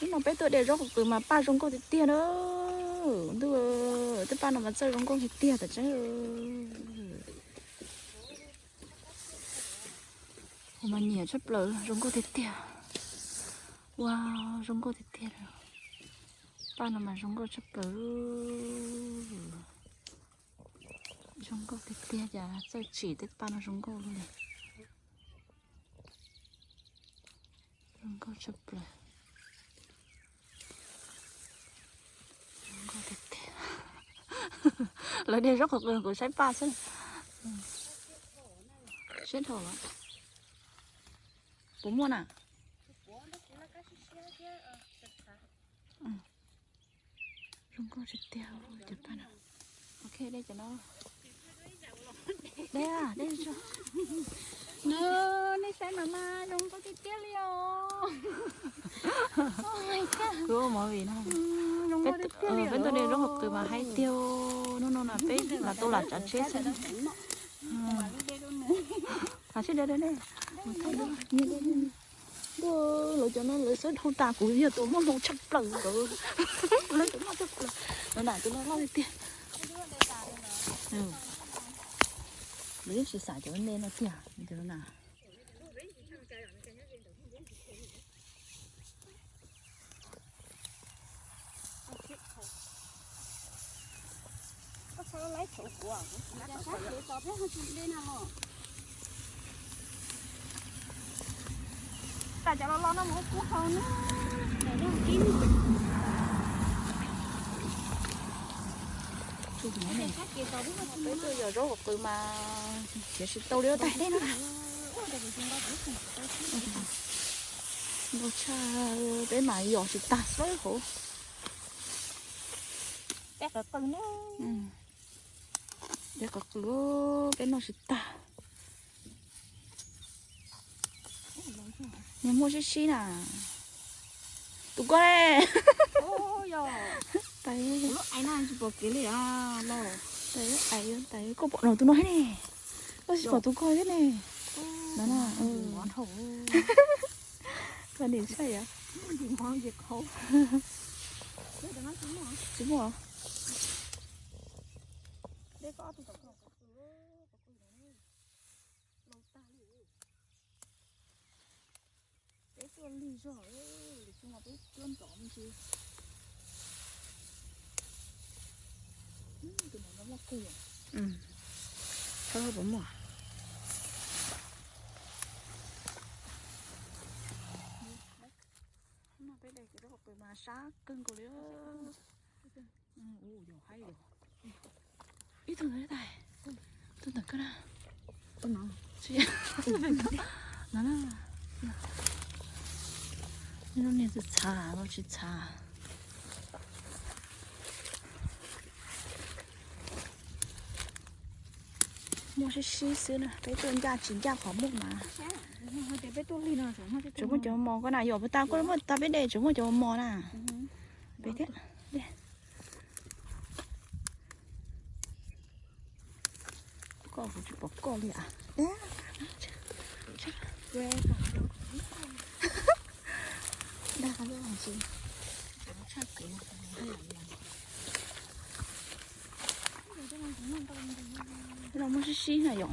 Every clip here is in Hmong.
Hnub no peb tuaj de zaub qos qws mas paj zoo nkauj tiag tiag na. Ntuj, tej paj no mas txawj zoo nkauj tiag tiag tam tseeb. Kuv mas nyiam tshaj plaws, zoo nkauj tiag tiag. Wow, zoo nkauj tiag tiag. Paj no mas zoo nkauj tshaj plaws. Zoo nkauj tiag tiag, cas txawj tsim tej paj no zoo nkauj li. Zoo nkauj tshaj plaws. Zoo nkauj tiag tiag. Lawv de zaub qos qws kuv saib paj xwb. Siab dhau los. Puas muaj na? Zoo nkauj tiag tiag cov paj no. Ok, de cov no. De, de tso. No, nej saib mas mas zoo nkauj tiag tiag li os. Kuv ua movie no. Peb tuaj de zaub qos qws mas haib tiag. Hnub no na peb lam tuaj lam tsav tsheb xwb. Tsis de, de, de. Ntuj, lawv cov no lawv xawb dhau tas, kuv yog tus muaj hmoo tshaj plaws. Lawv tus muaj tshaj plaws. Lawv nam tus no loj tiag tiag. Lawv yeej tsis xav cov me no tiag, cov na. Tas cov los los no mus kub hau na. Peb tuaj yos zaub qos qws mas khiav tsis tau li, tais dej no. Ntau tshaj, peb mas yos tsis tag xwb hauv. Peb qos qws, peb noj tsis tag. Niag muaj sib sib na. Tus ko ne. Tais, tais, tais, koj pom no tus no thiab ne. Koj tsis pom tus ko thiab ne. No na. Koj nim tshaj yom. Tsis muaj. Peb tuaj lig zog, lwm xyoo mas peb tuaj nrov me ntsis. Tus no loj kawg yom. Thaum puas muaj. No peb de zaub qos qws mas sab kawg nkaus li. Ib tug ntawd tais, tus ntawm koj na. No na, lub niag txav los tsis txav. Muaj sib sib xwb na, peb tuaj ncaj tsis ncaj qhov muaj mas. Tsuas muaj cov mos koj na, yog puas tas koj muaj tas peb de tsuas muaj cov mos na. Peb thiab. Koj kuv tsis pom koj li as. Los muaj sib sib na yom.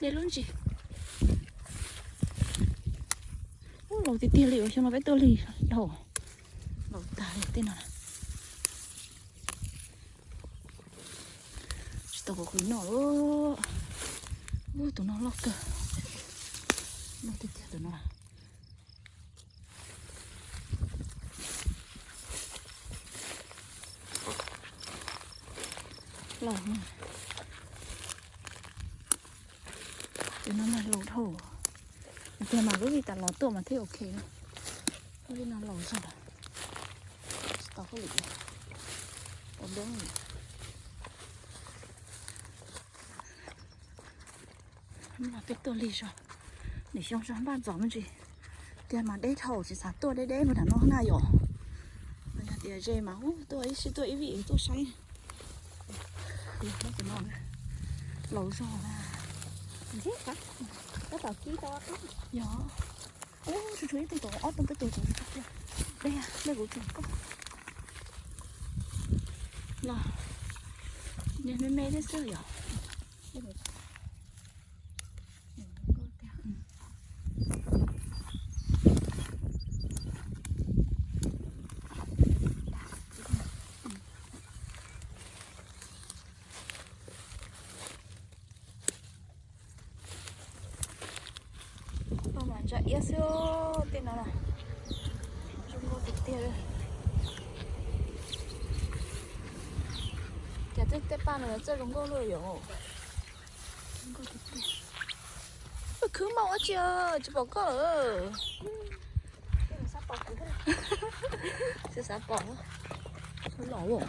De lub ntsis. Ub, laus tiag tiag li, xyoo no peb tuaj lig dhau. Laus tag li tej no. Tsis tau qhov qws noj. Ub, tus no loj kawg. Loj tiag tiag tus no. Laus, tus no mas laus dhau. Tiag mas lub vij tas los tuaj mas thiaj ok na. Lub vij no laus zog. Tsis tau hauj lwm, tau doob li. Hnub no peb tuaj lig zog, nws xyoo zog npaj ntxov me ntsis. Tiag mas deb dhau tsis xav tuaj deb deb mus nram no na yom. Yog tias ze mas tuaj ib sij tuaj ib vij tuaj saib. Laus zog na. Yog. Ub, tshuav tshuav ib tug tom ob tug peb tug tom tiag. Dej, dej kuv tsom koj. Los, niag me me thiab xwb yom. Ntsa iab xwb, tej no zoo nkauj tiag tiag. Cas tej paj no txawj zoo nkauj luaj yom. Khwv mus ua tsi, tsis pom koj lawm. Tsis xav pom, los.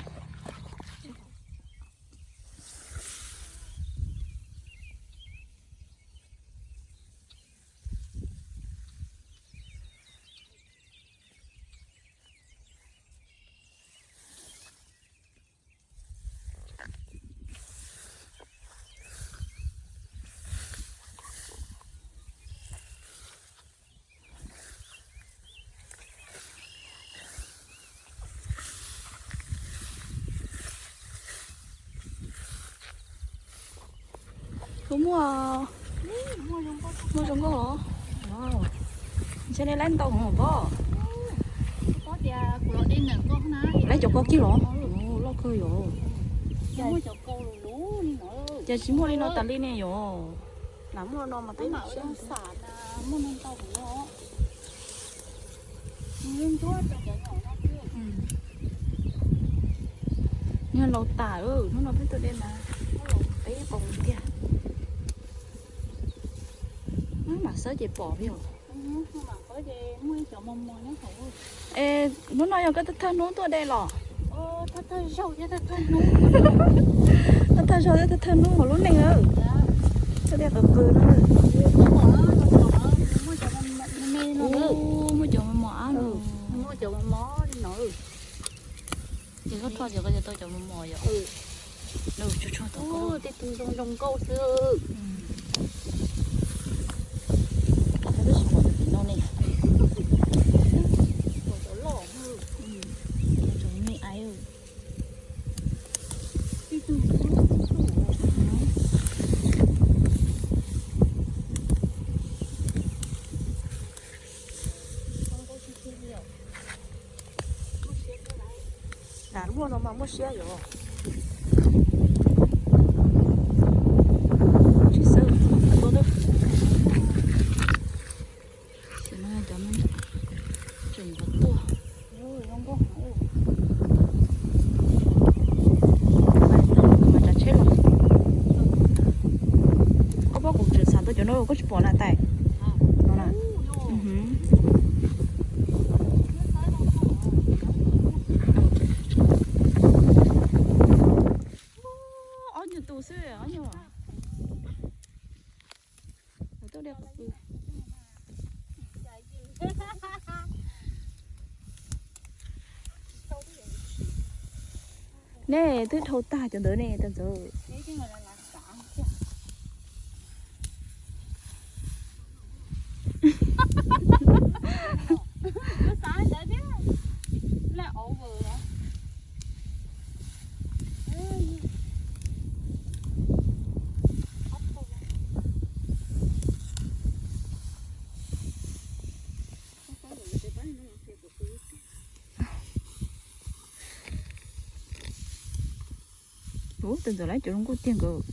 Kuv muaj, muaj zoo nkauj os. Ntshe nej laib ntau heev os. Laib cov ko kiag los? Loj kawg yom. Ces tsis muaj li no tas li ne yom. Lam muaj no mas peb mam xyab. Yog laus tas, hnub no peb tuaj de mas peb qos tiag. Mam xawb ces pom li os. Es hnub no yog koj thawj thawj hnub tuaj de los? Thawj thawj zaug thiab thawj thawj hnub, thawj thawj hnub hauv lub neej lawm. Tuaj de qw qw no. Muaj cov mos mos ab no. Ces koj rho ces koj cov tau cov mos mos yom. Tej tug zoo zoo nkauj xwb. Twb tsis pom tim no ne. Cov me aiv. Lam muaj no mas muaj siab yom. Tsis xawb tua na. Xyov no cov me ntsa tseem nqos tuaj. Mas tsav tsheb los. Koj paub kuv tseem xav tau cov no koj tsis pom na tais. No na. Ob nyuag tus xwb, ob nyuag. Tuaj de qw. Nej twb dhau tag cov ntawd ne, tas ntxawv. Ub, tus ntxawm lawv cov zoo nkauj tiag nkawd.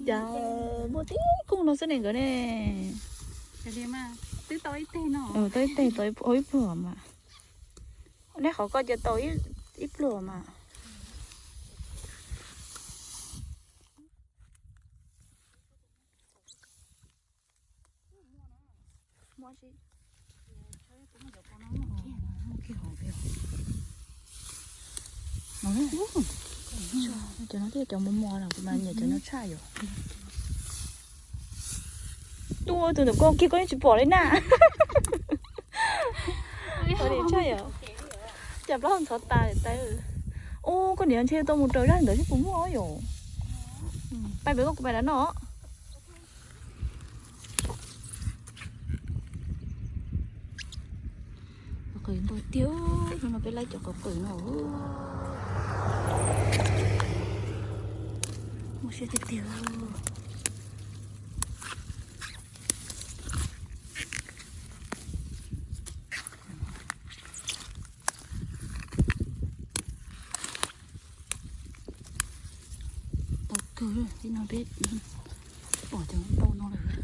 Cas muaj tib koog no xwb ne nkawd ne. Tau ib teg tau ib pluag mas. Nej qhov ko ces tau ib pluag mas. Cov no thiaj cov mos mos no, kuv mas nyiam cov no tshaj yom. Tuaj tus ntawm koj kiag koj yeej tsis pom li na. Tshaj yom. Cas plaub hau ntxhov tas tas. Ub, koj niam ntshe tau mus raws zaj ntawd thiab puas muaj yom. Pais pem koj, kuv pais nram no. Tiag, hnub no peb laib cov qos qws no. Muaj siab tiag tiag. Tau kawg, ib no peb pom cov ntau no lawm.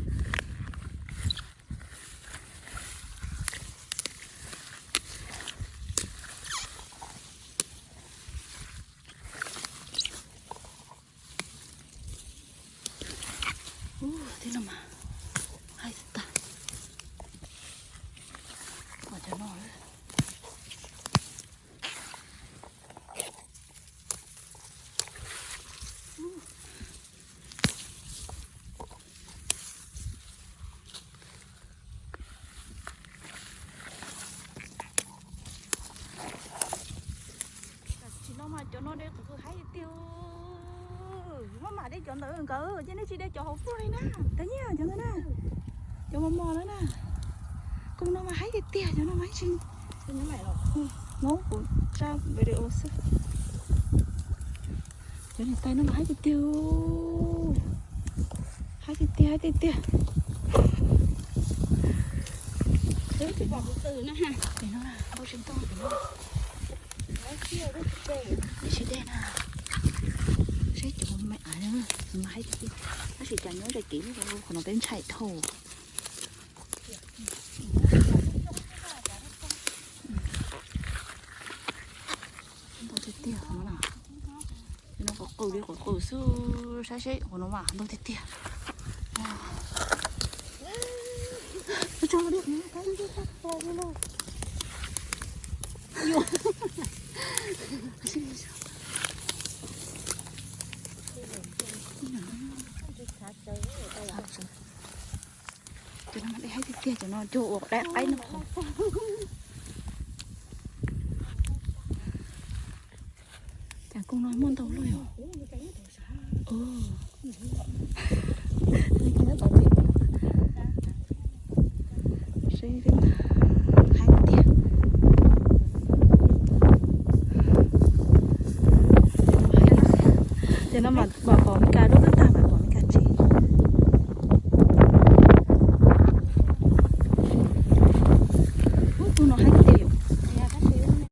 Ub, tib no mas haib tag. Pom cov no. Tam sim no mas cov no de qos qws haib tiag. Maj mam de cov ntawd nkawd, ces nej tsis de cov hauv phuaj li na. Tau nyiaj cov ntawd na. Cov mos mos na na. Koog no mas haib tiag tiag, cov no mas haib tsis. No kuv tsa video xwb. Cov niam tais no mas haib tiag tiag. Haib tiag tiag, haib tiag tiag. Pom qos qws na. Ces no npau tsis ntau ces no. Ib sij dej na. Saib cov me aiv no mas haib tiag tiag. Tab sis cas nyob ze kev qhov no peb ntshai dhau. Ntau tiag tiag qhov no na. No qos qws li qos qws xwb, saib seb qhov no mas ntau tiag tiag. Cov no mas dej haib tiag tiag, cov no cuag ua qaib qaib no. Cas koog no muaj ntau luaj yom. Seb peb